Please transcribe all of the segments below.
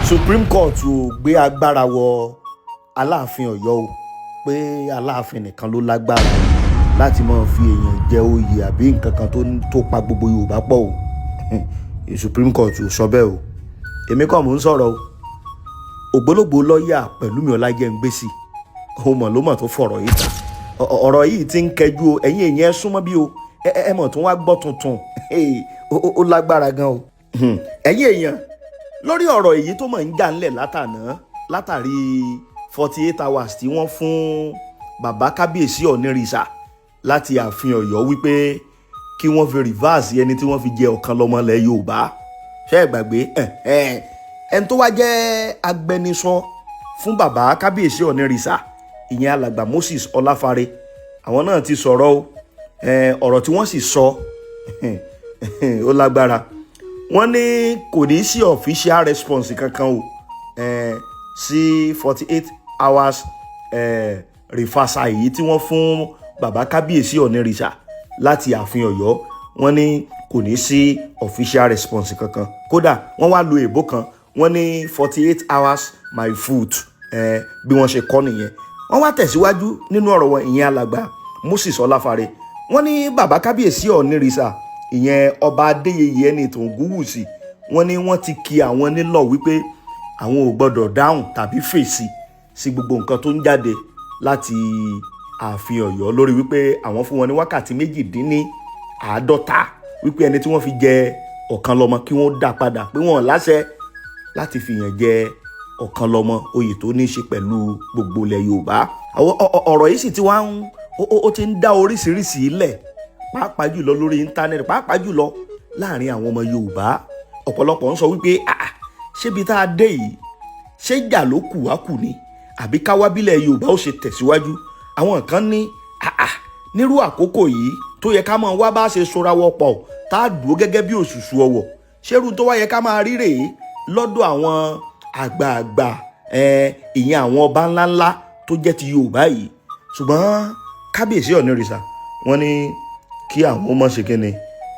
Supreme Court ò gbé agbára wọ Aláàfin Ọ̀yọ́ o, pé Aláàfin nìkan ló lágbára láti máa fi èèyàn jẹ oyè àbí nǹkan kan tó pa gbogbo Yorùbá pọ̀ o. Supreme Court ò sọ bẹ́ẹ̀ o. Èmi kọ́ mò ń sọ̀rọ̀ o. Ògbólógbòó lọ́ọ̀yà Pẹ̀lúmi Ọlájẹ́ngbèsì òun mọ̀ ló mọ̀ tó fọ̀rọ̀ yìí ta. Ọ̀rọ̀ yìí ti ń kẹjú o. Ẹ̀yin èèyàn, ẹ súnmọ́ bí o. Ẹ mọ̀ tó wá gbọ́ tuntun, ó lágbára gan o. Ẹ̀yin èèyàn, lórí ọ̀rọ̀ èyí tó mọ̀ ń jà ńlẹ̀ látàná, látàrí 48 hours tí wọ́n fún bàbá kábíyèsí Ọ̀nìrìsà láti ààfin Ọ̀yọ́ wípé kí wọ́n fi reverse ẹni tí wọ́n fi jẹ ọ̀kan lọ́mọ ilẹ̀ Yorùbá, ṣé ẹ gbàgbé? Ẹni tó wá jẹ́ agbẹnusọ fún bàbá kábíyèsí Ọ̀nìrìsà, ìyẹn alàgbà Moses Ọláfárè, àwọn náà ti sọ̀rọ̀ o. Ọ̀rọ̀ tí wọ́n sì sọ, ó lágbára. Wọ́n ní kò ní sí official response kankan o sí 48 hours reversal yìí tí wọ́n fún bàbá kábíyèsí Ọ̀nìrìsà láti ààfin Ọ̀yọ́. Wọ́n ní kò ní sí official response kankan. Kódà wọ́n wá lo èbó kan, wọ́n ní "48 hours my foot", bí wọ́n ṣe kọ́ nìyẹn. Wọ́n wá tẹ̀síwájú nínú ọ̀rọ̀ wọn, ìyẹn alàgbà Moses Ọláfárè. Wọ́n ní bàbá kábíyèsí Ọ̀nìrìsà, ìyẹn Ọba Adéyẹyè Ẹnìtàn Ògúnwùsì, wọ́n ní wọ́n ti kí àwọn nílọ̀ wípé àwọn ò gbọ́dọ̀ dáhùn tàbí fèsì sí gbogbo nǹkan tó ń jáde láti ààfin Ọ̀yọ́ lórí wípé àwọn fún wọn ní wákàtí 48 wípé ẹni tí wọ́n fi jẹ ọ̀kan lọ́mọ, kí wọ́n dá padà, pé wọ́n láṣẹ láti fìyàn jẹ ọ̀kan lọ́mọ, oyè tó ní í ṣe pẹ̀lú gbogbo ilẹ̀ Yorùbá. Àwọn ọ̀rọ̀ yìí sì ti wá ń ó ti ń dá oríṣiríṣi ilẹ̀, pàápàá jùlọ lórí íńtánẹ́ẹ̀tì, pàápàá jùlọ láàrin àwọn ọmọ Yorùbá. Ọ̀pọ̀lọpọ̀ ń sọ wípé, "Ah, ṣébi tá a dé yìí, ṣé ìjà ló kù wá kù ni, àbí káwá bílẹ̀ Yorùbá ó ṣe tẹ̀síwájú?" Àwọn kan ní, "Ah, nírú àkókò yìí tó yẹ ká máa wá bá ṣe sora wọpọ̀, tá a dúró gẹ́gẹ́ bí òṣùṣù ọwọ̀, ṣerú tó wá yẹ ká máa rí rèé lọ́dọ̀ àwọn àgbààgbà, ìyẹn àwọn ọba ńláńlá tó jẹ́ ti Yorùbá yìí?" Ṣùgbọ́n kábíyèsí Ọ̀nìrìsà, wọ́n ní kí àwọn ọmọ ṣe kíni,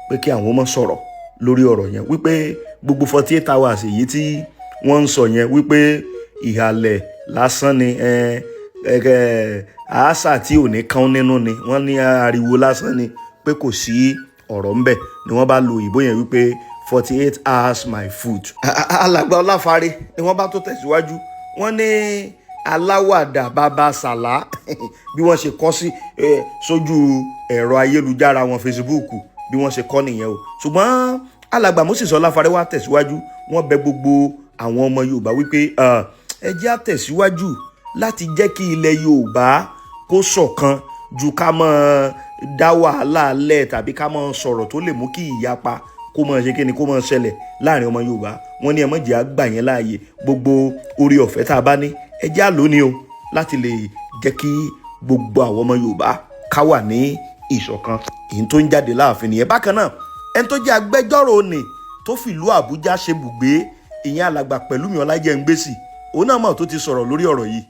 pé kí àwọn ọmọ sọ̀rọ̀ lórí ọ̀rọ̀ yẹn, wípé gbogbo 48 hours èyí tí wọ́n ń sọ yẹn, wípé ìhàlẹ̀ lásán ni, àásà tí ò ní kán nínú ni. Wọ́n ní ariwo lásán ni, pé kò sí ọ̀rọ̀ ńbẹ̀ ni. Wọ́n bá lo òyìnbó yẹn wípé "48 hours my foot". Alàgbà Ọláfárè ni wọ́n bá tó tẹ̀síwájú. Wọ́n ní aláwàdà bàbá sàlá, bí wọ́n ṣe kọ sí sójú ẹ̀rọ ayélujára wọn, Facebook, bí wọ́n ṣe kọ nìyẹn o. Ṣùgbọ́n alàgbà Moses Ọláfárè wá tẹ̀síwájú. Wọ́n bẹ gbogbo àwọn ọmọ Yorùbá wípé ẹ jẹ́ á tẹ̀síwájú láti jẹ́ kí ilẹ̀ Yorùbá kó ṣọ̀kan ju ká máa dá wàhálà lẹ̀ tàbí ká máa sọ̀rọ̀ tó lè mú kí ìyapa kó máa ṣe kíni, kó máa ṣẹlẹ̀ láàrin ọmọ Yorùbá. Wọ́n ní ẹ má jẹ́ á gbà yẹn láàyè. Gbogbo orí ọ̀fẹ́ tá a bá ní, ẹ jẹ́ á lò ní o, láti lè jẹ́ kí gbogbo àwọn ọmọ Yorùbá ká wà ní ìṣọ̀kan. Èyí tó ń jáde láàfin nìyẹn. Bákan náà, ẹni tó jẹ́ agbẹjọ́rò ní tó fìlú Àbújá ṣe bùgbé, ìyẹn alàgbà Pẹ̀lúmi Ọlájẹ́ngbèsì, òun náà mọ̀ tó ti sọ̀rọ̀ lórí ọ̀rọ̀ yìí.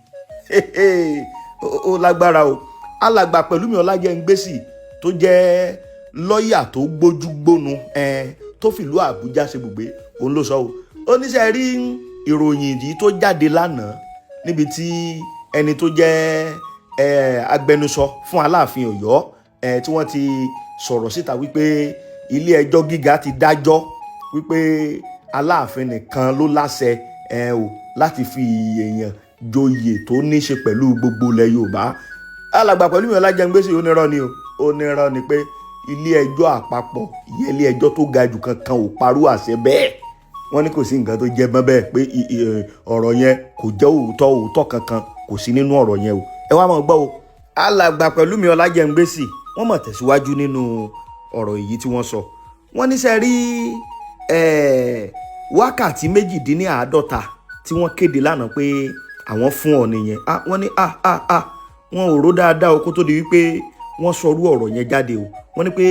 Ó lágbára o. Alàgbà Pẹ̀lúmi Ọlájẹ́ngbèsì tó jẹ́ lọ́ọ̀yà tó gbójú gbónu tó fìlú Àbújá ṣe bùgbé, òun ló sọ o. Ó níṣẹ́ rí ìròyìn yìí tó jáde lánàá níbi tí ẹni tó jẹ́ agbẹnusọ fún Aláàfin Ọ̀yọ́ tí wọ́n ti sọ̀rọ̀ síta wípé ilé ẹjọ́ gíga ti dájọ́ wípé Aláàfin nìkan ló láṣẹ o láti fi èèyàn joyè tó ní ṣe pẹ̀lú gbogbo ilẹ̀ Yorùbá. Alàgbà Pẹ̀lúmi Ọlájẹ́ngbèsì, onírọ́ ni o, onírọ́ ni, pé ilé ẹjọ́ àpapọ̀, ìyẹn ilé ẹjọ́ tó ga jù kankan, ò parú àṣẹ bẹ́ẹ̀. Wọ́n ní kò sí nǹkan tó jẹ́ mọ́ bẹ́ẹ̀, pé ọ̀rọ̀ yẹn kò jẹ́ òótọ́, òótọ́ kankan kò sí nínú ọ̀rọ̀ yẹn o. Ẹ wá máa gbọ́ o. Alàgbà Pẹ̀lúmi Ọlájẹ́ngbèsì, wọ́n mọ̀ tẹ̀síwájú nínú ọ̀rọ̀ èyí tí wọ́n sọ. Wọ́n níṣẹ́ rí wákàtí 48 tí wọ́n kéde lánàá pé àwọn fún ọ nìyẹn. Wọ́n ní ah ah ah, wọn ò rò dáadáa o kó tó di wípé wọ́n sọrú ọ̀rọ̀ yẹn jáde o. Wọ́n ní pé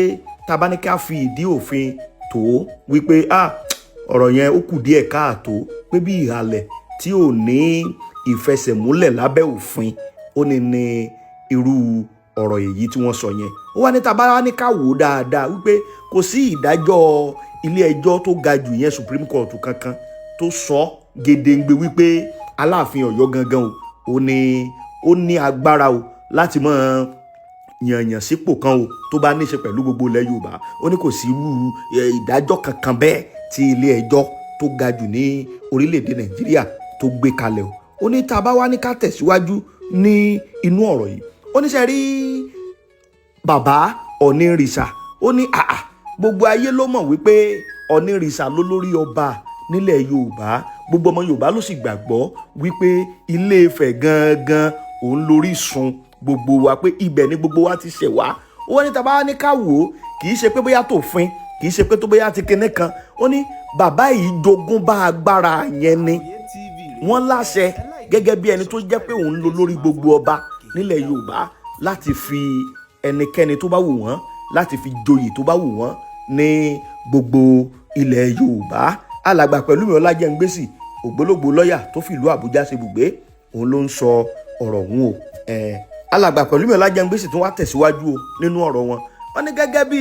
tá a bá ní ká fi ìdí òfin tó wípé ọ̀rọ̀ yẹn, ó kù díẹ̀ káàtó, pé bí ìhàlẹ̀ tí ò ní ìfẹsẹ̀múlẹ̀ lábẹ́ òfin ó ní irú ọ̀rọ̀ èyí tí wọ́n sọ yẹn. Ó wá ní tá a bá ní ká wò ó dáadáa wípé kò sí ìdájọ́ ilé ẹjọ́ tó ga jù yẹn, Supreme Court kankan, tó sọ Gedengbe wípé Aláàfin Ọ̀yọ́ gangan o, ó ní ó ní agbára o láti máa yànyàn sípò kan o tó bá níṣe pẹ̀lú gbogbo ilẹ̀ Yorùbá. Ó ní kò sí irú ìdájọ́ kankan bẹ́ẹ̀ tí ilé ẹjọ́ tó ga jù ní orílẹ̀-èdè Nàìjíríà tó gbé kalẹ̀ o. Ó ní tá a bá wá ní ká tẹ̀síwájú ní inú ọ̀rọ̀ yìí, ó ní ṣe rí bàbá Ọ̀nìrìṣà, ó ní àà, gbogbo ayé ló mọ̀ wípé Ọ̀nìrìṣà ló lórí ọba nílẹ̀ Yorùbá. Gbogbo ọmọ Yorùbá ló sì gbàgbọ́ wípé Ilé Ifẹ̀ gangan òun lórí sun gbogbo wa, pé ibẹ̀ ni gbogbo wa ti ṣẹ̀ wá. Ó wọ́n ní tá a bá ní ká wò ó, kì í ṣe pé bóyá tòfin, kì í ṣe pé tó bóyá ti kinní kan. Ó ní bàbá yìí jogún bá agbára yẹn ni wọ́n láṣẹ gẹ́gẹ́ bí ẹni tó jẹ́ pé òun ló lórí gbogbo ọba nílẹ̀ Yorùbá láti fi ẹnikẹ́ni tó bá wù wọ́n, láti fi joyè tó bá wù wọ́n ní gbogbo ilẹ̀ Yorùbá. Alàgbà Pẹ̀lúmi Ọlájẹ́ngbèsì, ògbólógbòó lọ́ọ̀yà tó fìlú Àbújá ṣe ibùgbé, òun ló ń sọ ọ̀rọ̀ ọ̀hún o. Alàgbà Pẹ̀lúmi Ọlájẹ́ngbèsì tún wá tẹ̀síwájú o nínú ọ̀rọ̀ wọn. Wọ́n ní gẹ́gẹ́ bí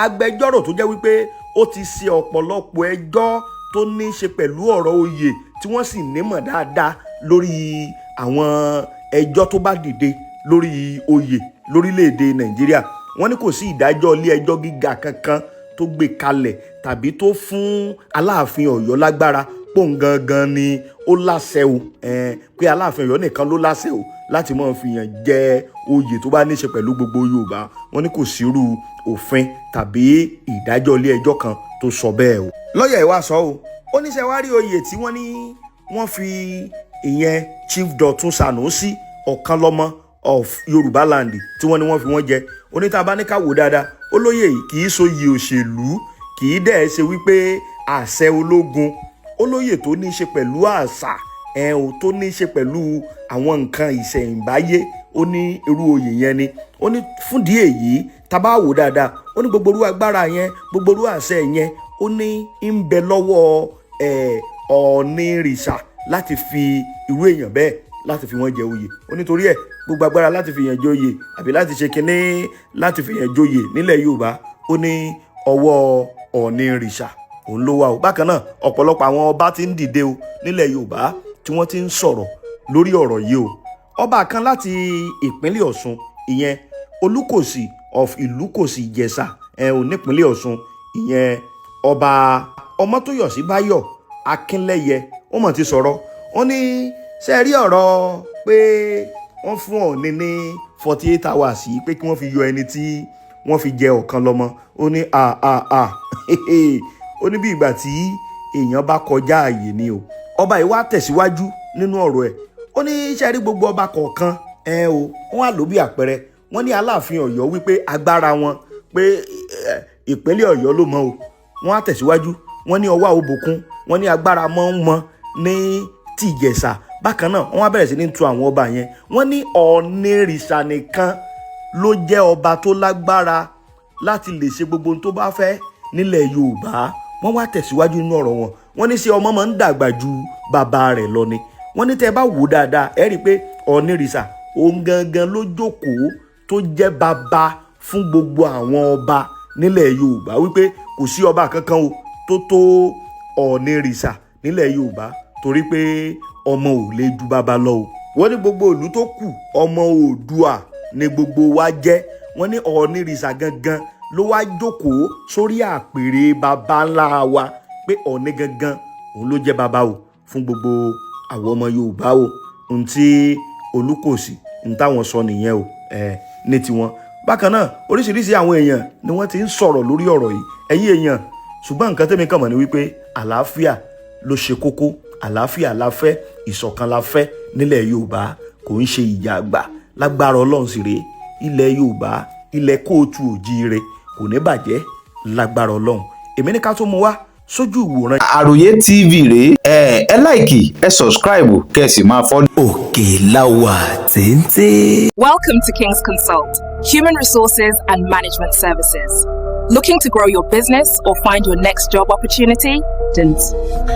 agbẹjọ́rò tó jẹ́ wípé ó ti ṣe ọ̀pọ̀lọpọ̀ ẹjọ́ tó ní í ṣe pẹ̀lú ọ̀rọ̀ oyè, tí wọ́n sì nímọ̀ dáadáa lórí àwọn ẹjọ́ tó bá dìde lórí oyè lórílẹ̀‐èdè Nàìjíríà, wọ́n ní kò sí ìdájọ́ ilé ẹjọ́ gíga kankan tó gbé kalẹ̀ tàbí tó fún Aláàfin Ọ̀yọ́ lágbára pòun gangan ni ó láṣẹ o, pé Aláàfin Ọ̀yọ́ nìkan ló láṣẹ o láti máa fi yàn jẹ oyè tó bá ní í ṣe pẹ̀lú gbogbo Yorùbá. Wọ́n ní kò sírú òfin tàbí ìdájọ́ ilé ẹjọ́ kan tó sọ bẹ́ẹ̀ o. Lọ́ọ̀yà ìwà sọ o, ó ní ṣe wá rí oyè tí wọ́n ní wọ́n fi ìyẹn Chief Dọ̀tun Sanusi Ọ̀kanlọ́mọ of Yorùbá land tí wọ́n ní wọ́n fi wọ́n jẹ, onítàbá ní ká wò dáadáa, ó lóye yìí kì í soyè òṣèlú, kì í dẹ̀ ṣe wípé àṣẹ ológun. Ó lóye tó ní í ṣe pẹ̀lú àṣà ẹ̀ ò, tó ní í ṣe pẹ̀lú àwọn nǹkan ìṣẹ̀ǹbáyé. Ó ní irú oyè yẹn ni. Ó ní fúndìí èyí, tá bá wò dáadáa, ó ní gbogbo irú agbára yẹn, gbogbo irú àṣẹ yẹn, ó ní ń bẹ lọ́wọ́ ẹ̀ Ọ̀nìrìṣà láti fi irú èèyàn bẹ́ẹ̀, láti fi wọ́n jẹ oyè. Ó nítorí ẹ̀, gbogbo agbára láti fi yàn jẹ oyè àbí láti ṣe kinní láti fi yàn joyè nílẹ̀ Yorùbá, ó ní ọwọ́ Ọ̀nìrìṣà òun ló wà o. Bákan náà, ọ̀pọ̀lọpọ̀ àwọn ọba ti ń dìde o nílẹ̀ Yorùbá tí wọ́n ti ń sọ̀rọ̀ lórí ọ̀rọ̀ yìí o. Ọba kan láti ìpínlẹ̀ Ọ̀ṣun, ìyẹn Olúkòsì of Ìlúkòsì Ìjẹ̀ṣà ẹ̀ ò nípínlẹ̀ Ọ̀ṣun, ìyẹn Ọba Ọmọtóyọ̀sí Báyọ̀ Akínlẹ́yẹ, ó mọ̀ ti sọ̀rọ̀. Ó ní ṣe rí ọ̀rọ̀ pé wọ́n fún Ọ̀ọ̀ni ní 48 hours yìí pé kí wọ́n fi yọ ẹni tí wọ́n fi jẹ ọ̀kan lọ́mọ, ó ní à à à, ó ní bí ìgbà tí èèyàn bá kọjá àyè ni o. Ọba yìí wá tẹ̀síwájú nínú ọ̀rọ̀ ẹ̀. Ó ní ṣe rí gbogbo ọba kọ̀ọ̀kan ẹ o, wọ́n á lò bí àpẹẹrẹ, wọ́n ní Aláàfin Ọ̀yọ́ wípé agbára wọn pé ìpínlẹ̀ Ọ̀yọ́ ló mọ o. Wọ́n á tẹ̀síwájú, wọ́n ní Ọwá Òbòkun, wọ́n ní agbára mọ́ ń mọ ní tìjẹ̀ṣà. Bákan náà, wọ́n á bẹ̀rẹ̀ sí ní tu àwọn ọba yẹn. Wọ́n ní Ọ̀nìrìṣà nìkan ló jẹ́ ọba tó lágbára láti lè ṣe gbogbo ohun tó bá fẹ́ nílẹ̀ Yorùbá. Wọ́n wá tẹ̀síwájú nínú ọ̀rọ̀ wọn. Wọ́n ní ṣé ọmọ máa ń dàgbà ju bàbá rẹ̀ lọ ni? Wọ́n ní tẹ́ ẹ bá wò dáadáa, ẹ rí i pé Ọ̀nìrìṣà òun gangan ló jókòó tó jẹ́ bàbá fún gbogbo àwọn ọba nílẹ̀ Yorùbá, wípé kò sí ọba kankan o tó tó Ọ̀nìrìṣà nílẹ̀ Yorùbá, torí pé ọmọ ò lè ju bàbá lọ o. Wọ́n ní gbogbo ìlú tó kù, ọmọ Oòduà ni gbogbo wa jẹ́. Wọ́n ní Ọ̀nìrìṣà gangan ló wá jókòó sórí àpèrè baba ńlá wa, pé Ọ̀ọ̀ni gangan òun ló jẹ́ bàbá o fún gbogbo àwọn ọmọ Yorùbá o. Ohun tí Olúkòsì ń táwọn sọ nìyẹn o ẹ ní tiwọn. Bákan náà, oríṣiríṣi àwọn èèyàn ni wọ́n ti ń sọ̀rọ̀ lórí ọ̀rọ̀ yìí, ẹ̀yin èèyàn. Ṣùgbọ́n nǹkan tẹ́mi kàn mọ̀ ni wípé àlàáfíà ló ṣe kókó. Àlàáfíà la fẹ́, ìṣọ̀kan la fẹ́ nílẹ̀ Yorùbá, kò ń ṣe ìjà àgbà. Lágbára Ọlọ́run sì rèé, ilẹ̀ Yorùbá, ilẹ̀ káàárọ̀ oòjíire kò ní bàjẹ́ lágbára Ọlọ́run. Èmi ní ká tó mú wá sójú ìwòran. Àròyé TV rèé. Ẹ like, ẹ subscribe, kẹ́ ẹ sì máa follow. Òkè la wà téńté. Welcome to King's Consult, Human Resources and Management Services. Looking to grow your business or find your next job opportunity?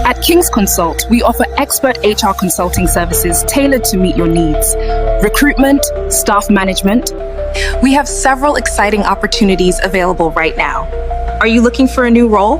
At King's Consult, we offer expert HR consulting services tailored to meet your needs. Recruitment, staff management. We have several exciting opportunities available right now. Are you looking for a new role?